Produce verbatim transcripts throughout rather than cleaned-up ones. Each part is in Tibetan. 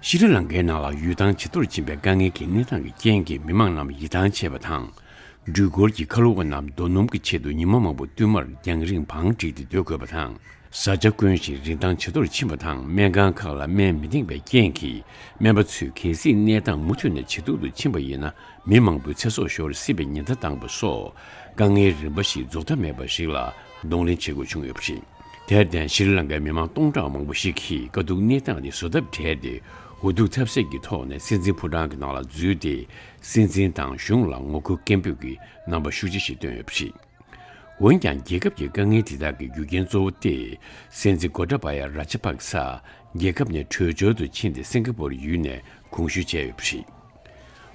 ཤྲི་ལང་ཀའི་ནང་ལ་ཡུལ་ཐང་ཇེ་མཐོར་ཕྱིན་པའི་དཀའ་ངལ་གྱི་གནས་སྟངས་ཀྱི་རྐྱེན་གྱིས་མི་མང་རྣམས་ཡིད་ཐང་ཆད་པ་དང་། འགྲུལ་འཁོར་གྱི་ཁ་ལོ་བ་རྣམས་རྡོ་སྣུམ་གྱི་ཆེད་དུ་ཉི་མ་མང་པོ་བསྟུད་མར་རྒྱང་རིང་བང་བསྒྲིགས་ཏེ་སྡོད་དགོས་པ་དང་། བཟའ་བཅའ་དཀོན་ཞིང་རིན་ཐང་ཇེ་མཐོར་ཕྱིན་པ་དང་། སྨན་ཁང་ཁག་ལ་སྨན་མི་འདེང་བའི་རྐྱེན་གྱིས། སྨན་པ་ཚོས་གལ་སྲིད་གནས་སྟངས་མུ་མཐུད་ནས་ཇེ་སྡུག་ཏུ་ཕྱིན་པ་ཡིན་ན། མི་མང་པོའི་ཚེ་སྲོག་ཤོར་སྲིད་པའི་ཉེན་བརྡ་བཏང་པ་སོགས། དཀའ་ངལ་རིམ་པ་ཞིག་རྫོགས་མཐའ་མེད་པ་ཞིག་ལ་གདོང་ལེན་བྱེད་དགོས་བྱུང་ཡོད་པ་རེད། དེར་བརྟེན་ཤྲི་ལང་ཀའི་མི་མང་སྟོང་ཕྲག་མང་པོ་ཞིག་གིས་དཀའ་སྡུག་གནས་སྟངས་དེ་བཟོད་ཐབས་བྲལ་ཏེ། འུ་ཐུག་ཐབས་ཟད་ཀྱི་ཐོག་ནས་སྲིད་འཛིན་ཕོ་བྲང་གི་ནང་ལ་འཛུལ་ཏེ། སྲིད་འཛིན་དང་གཞུང་ལ་ངོ་རྒོལ་སྐད་འབོད་ཀྱི་རྣམ་པ་ཤུགས་ཆེ་ཞིག་བཏོན་ཡོད་པ་རེད། འོན་ཀྱང་། རྒྱལ་ཁབ་ཀྱི་དཀའ་ངལ་དེ་དག་གི་རྒྱུ་རྐྱེན་གཙོ་བོ་སྟེ། སྲིད་འཛིན་གོ་ཏ་བ་ཡ་ར་ཇ་པག་ས་རྒྱལ་ཁབ་ནས་བྲོས་བྱོལ་དུ་ཕྱིན་ཏེ། སིང་ག་པོར་ཡུལ་ནས་གོང་བཞུད་བྱས་ཡོད་པ་རེད།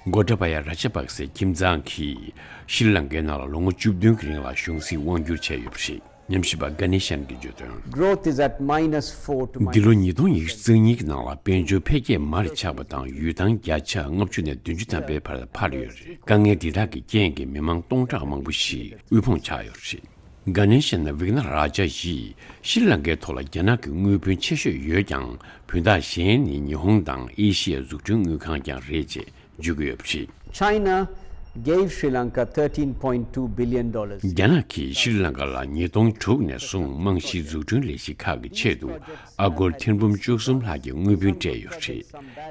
གོ་ཏ་བ་ཡ་ར་ཇ་པག་སའི་ཁྱིམ་ཚང་གིས་ཤྲི་ལང་ཀའི་ནང་ལ་ལོ་ངོ་བཅུ་བདུན་གྱི་རིང་ལ་གཞུང་སྲིད་དབང་བསྒྱུར་བྱས་ཡོད་པ་རེད། ཉམས་ཞིབ་པ་གྷ་ནེ་ཤན་གྱིས་བརྗོད་དོན། Growth is at minus four to འདི་ལོ་minus ཉིས་སྟོང་ཉི་ཤུ་རྩ་གཉིས་ཀྱི་ནང་ལ་དཔལ་འབྱོར་འཕེལ་རྒྱས་མར་ཆག་པ་དང་། ཡུལ་ཐང་བརྒྱ་ཆ་ལྔ་བཅུ་ནས་བདུན་ཅུ་ཐམ་པའི་བར་འཕར་ཡོད་རེད། དཀའ་ངལ་འདི་དག་གི་རྐྱེན་གྱིས་མི་མང་སྟོང་ཕྲག་མང་པོ་ཞིག་དབུལ་ཕོངས་ཆགས་ཡོད་རེད། གྷ་ནེ་ཤན་ན་བིག་ན་ར་ཇ་ཡིས། ཤྲི་ལང་ཀའི་ཐོག་ལ་རྒྱ་ནག་གི་དངུལ་བུན་ཆེ་ཤོས་ཡོད་ཀྱང་། བུན་བདག་གཞན་ནི་ཉི་ཧོང་དང་ཨེ་ཤི་ཡའི་འཛུགས་སྐྲུན་དངུལ་ཁང་ཀྱང་རེད་ཅེས་བརྗོད་ཀྱི་ཡོད་པ་རེད། China gave Sri Lanka thirteen point two billion dollars. རྒྱ་ནག་གིས་ཤྲི་ལང་ཀ་ལ་ཉིས་སྟོང་དྲུག་ནས་བཟུང་རྨང་གཞིའི་འཛུགས་སྐྲུན་ལས་གཞི་ཁག་གི་ཆེད་དུ་ཨ་སྒོར་ཐེར་འབུམ་བཅུ་གསུམ་ལྷག་གི་དངུལ་བུན་སྤྲད་ཡོད་རེད།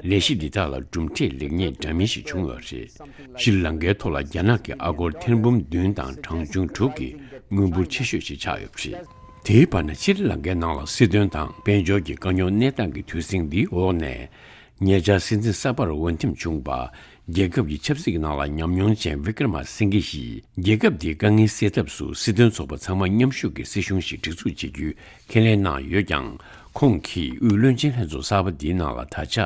ལས་གཞི་འདི་དག་ལ་གྲུབ་འབྲས་ལེགས་ཉེས་འདྲ་མིན་ཞིག་བྱུང་ཡོད་རེད། ཤྲི་ལང་ཀའི་ཐོག་ལ་རྒྱ་ནག་གི་ཨ་སྒོར་ཐེར་འབུམ་བདུན་དང་གྲངས་ཆུང་དྲུག་གི་དངུལ་འབོར་ཆེ་ཤོས་ཤིག་ཆགས་ཡོད་པ་རེད། དེའི་བར་ན་ཤྲི་ལང་ཀའི་ནང་ལ་སྲིད་དོན་དང་དཔལ་འབྱོར་གྱི་དཀའ་རྙོག་གནས་སྟངས་ཀྱི་དུས་ཟིང་འདིའི་འོག་ནས། ཉེ་ཆར་སྲིད་འཛིན་གསར་པར་འོས་འདེམས་བྱུང་བ། རྒྱལ་ཁབ་ཀྱི་ཆབ་སྲིད་ཀྱི་ནང་ལ་ཉམས་མྱོང་ཅན་ཝི་ཀྲ་མ་སིང་གེ་ཡིས། རྒྱལ་ཁབ་འདིའི་དཀའ་ངལ་སེལ་ཐབས་སུ་སྲིད་དོན་ཚོགས་པ་ཚང་མ་མཉམ་ཞུགས་ཀྱི་སྲིད་གཞུང་ཞིག་སྒྲིག་འཛུགས་བྱེད་རྒྱུའི་ཁས་ལེན་གནང་ཡོད་ཀྱང་། ཁོང་གིས་དབུས་བློན་ཆེན་ལྷན་ཚོགས་གསར་པ་འདིའི་ནང་ལ་ད་ཆ་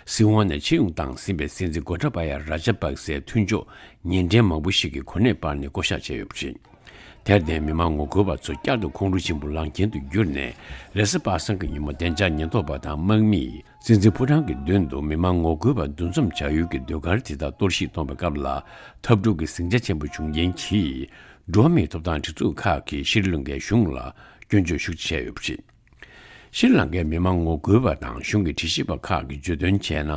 སྲིད་དབང་ནས་ཕྱིར་ཡོང་བཏང་ཟིན་པའི་སྲིད་འཛིན་གོ་ཏ་བ་ཡ་ར་ཇ་པག་སའི་མཐུན་ཕྱོགས་ཉེ་འབྲེལ་མང་པོ་ཞིག་གི་གོ་གནས་སྤར་ནས་བསྐོ་བཞག་བྱས་ཡོད་པ་རེད། དེར་བརྟེན་མི་མང་ངོ་རྒོལ་བ་ཚོ་བསྐྱར་དུ་ཁོང་ཁྲོ་ཆེན་པོ་ལངས་རྐྱེན་དུ་གྱུར་ནས། རེས་གཟའ་པ་སངས་ཀྱི་ཉིན་མོ་བདེ་འཇགས་ཉེན་རྟོག་པ་དང་དམག་མིས་སྲིད་འཛིན་ཕོ་བྲང་གི་མདུན་དུ་མི་མང་ངོ་རྒོལ་བ་འདུ་འཛོམས་བྱ་ཡུལ་གྱི་ཟློས་གར་དེ་དག་གཏོར་བཤིག་གཏོང་བའི་སྐབས་ལ། འཐབ་འཁྲུག་གི་ཟིང་ཆ་ཆེན་པོ་བྱུང་རྐྱེན་གྱིས། འགྲོ་བ་མིའི་ཐོབ་ཐང་སྒྲིག་འཛུགས་ཁག་གིས་ཤྲི་ལང་ཀའི་གཞུང་ལ་སྐྱོན་བརྗོད་ཤུགས་ཆེ་བྱས་ཡོད་པ་རེད། ཤྲི་ལང་ཀའི་མི་མང་ངོ་རྒོལ་བ་དང་གཞུང་གི་དྲི་ཞིབ་པ་ཁག་གིས་བརྗོད་དོན་བྱས་ན།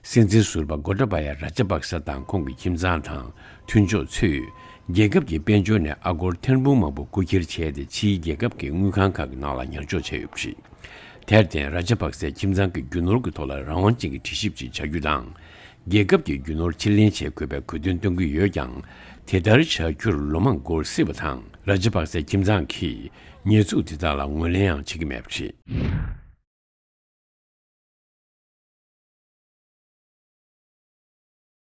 སྲིད་འཛིན་ཟུར་པ་གོ་ཏ་བ་ཡ་ར་ཇ་པག་ས་དང་ཁོང་གི་ཁྱིམ་ཚང་དང་མཐུན་ཕྱོགས་ཚོས། རྒྱལ་ཁབ་ཀྱི་དཔལ་འབྱོར་ནས་ཨ་སྒོར་ཐེར་འབུམ་མང་པོ་རྐུ་འཁྱེར་བྱས་ཏེ། ཕྱིའི་རྒྱལ་ཁབ་ཀྱི་དངུལ་ཁང་ཁག་གི་ནང་ལ་ཉར་འཇོག་བྱས་ཡོད་པ་རེད། དེར་བརྟེན་ར་ཇ་པག་སའི་ཁྱིམ་ཚང་གི་རྒྱུ་ནོར་གྱི་ཐོག་ལ་རང་དབང་ཅན་གྱི་དྲི་ཞིབ་ཅིག་བྱ་རྒྱུ་དང་། རྒྱལ་ཁབ་ཀྱི་རྒྱུ་ནོར་ཕྱིར་ལེན་བྱེད་དགོས་པའི་དགོས་འདུན་བཏོན་གྱི་ཡོད་ཀྱང་། དེ་ལྟར་བྱ་རྒྱུར་ལོ་མང་འགོར་སྲིད་པ་དང་། ར་ཇ་པག་སའི་ཁྱིམ་ཚང་གིས་ཉེས་འཛུགས་དེ་དག་ལ་ངོས་ལེན་ཡང་བྱེད་ཀྱི་མེད་པ་རེད།